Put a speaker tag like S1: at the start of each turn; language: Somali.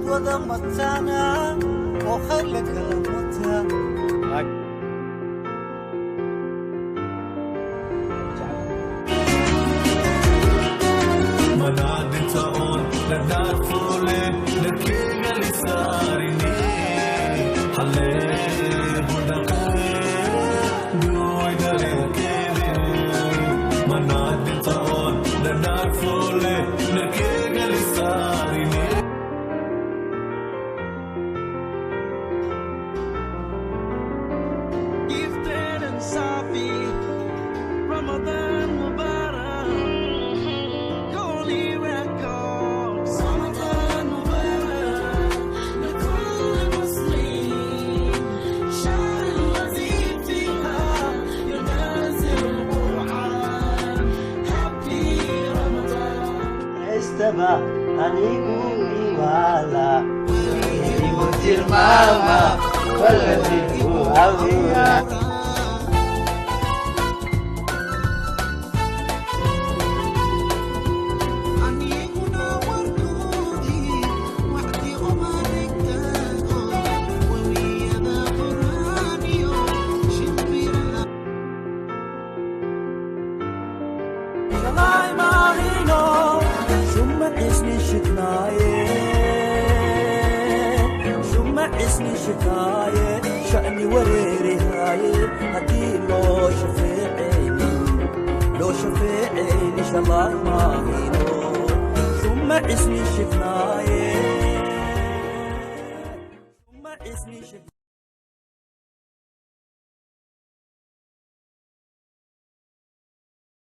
S1: Dad wada mataana oo khayr la kala mataa.
S2: Gifted and Safi, Ramadan Mubarak, Holy Records. Ramadan Mubarak, لكل مسلم، شهر الذي فيها ينزل القرآن. Happy Ramadan.
S1: Estaba anigu iwala igu tilmaama waladigu awiya.
S2: Aniguna warkoodii waqti uma dhigtaago wawiyada quraaniyo shimbiraha.
S1: Shalai mahino summa isni shiknaaye, summa isni shikaaye, sha'ni wareerihaaye haddii loo shafeecaynin, loo shafeecayni. Shalai mahino summa isni shiknaaye, summa isni shiknaaye.